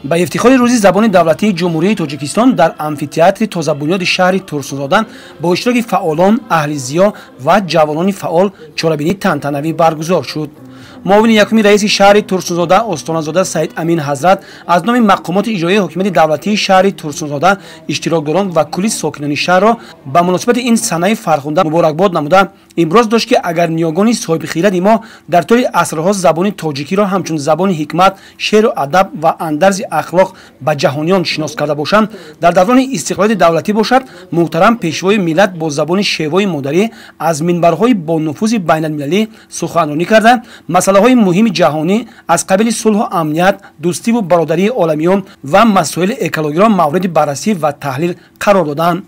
Ба ифтихори рӯзи забони давлатии Ҷумҳурии Тоҷикистон дар амфитеатри тозабунёди шаҳри Турсунзода бо иштироки фаъолон, аҳли зиё ва ҷавонони фаъол чорабинии тантанавӣ баргузор шуд. Муовини якуми раиси шаҳри Турсунзода Остоназода Саид Амин ҳазрат аз номи мақомоти иҷроияи ҳокимияти давлатии шаҳри Турсунзода иштирокдорон ва кулли сокинони шаҳрро ба муносибати ин санаи фархунда муборакбод намуда имрӯз дошт, ки агар ниёгони соҳибхиради мо дар тӯли асрҳо забони тоҷикиро ҳамчун забони ҳикмат, шеъру адаб ва андарзи ахлоқ ба ҷаҳониён шинос карда бошанд, дар даврони истиқлолияти давлатӣ бошад, муҳтарам Пешвои миллат бо забони шевои модарӣ аз минбарҳои бонуфузи байналмилалӣ суханронӣ карда, масъалаҳои муҳими ҷаҳонӣ аз қабили сулҳу амният, дӯстиву бародарии оламиён ва масоили экологиро мавриди баррасӣ ва таҳлил қарор доданд.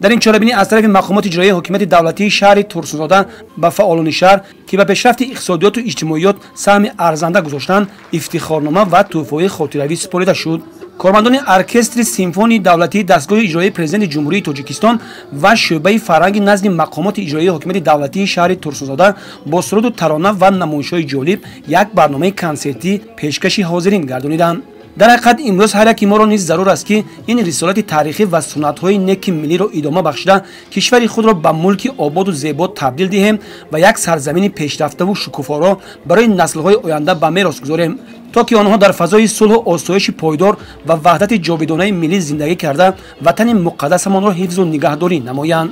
Дар ин чорабинӣ аз тарафи мақомоти иҷроияи ҳокимияти давлатии шаҳри Турсунзода ба фаъолони шаҳр, ки ба пешрафти иқтисодиёту иҷтимоиёт саҳми арзанда гузоштанд, ифтихорнома ва тӯҳфаҳои хотиравӣ супорида шуд. Кормандони оркестри симфонии давлатии дастгоҳи иҷроияи Президенти Ҷумҳурии Тоҷикистон ва шӯъбаи фарҳанги назди мақомоти иҷроияи ҳокимияти давлатии шаҳри Турсунзода бо суруду тарона ва намоишҳои ҷолиб як барномаи консертӣ пешкаши ҳозирин гардониданд. Дар ҳақиқат, имрӯз ҳар яки моро низ зарур аст, ки ин рисолати таърихӣ ва суннатҳои неки миллиро идома бахшида, кишвари худро ба мулки ободу зебо табдил диҳем ва як сарзамини пешрафтаву шукуфоро барои наслҳои оянда ба мерос гузорем, то ки онҳо дар фазои сулҳу осоиши пойдор ва ваҳдати ҷовидонаи миллӣ зиндагӣ карда, ватани муқаддасамонро ҳифзу нигаҳдорӣ намоянд.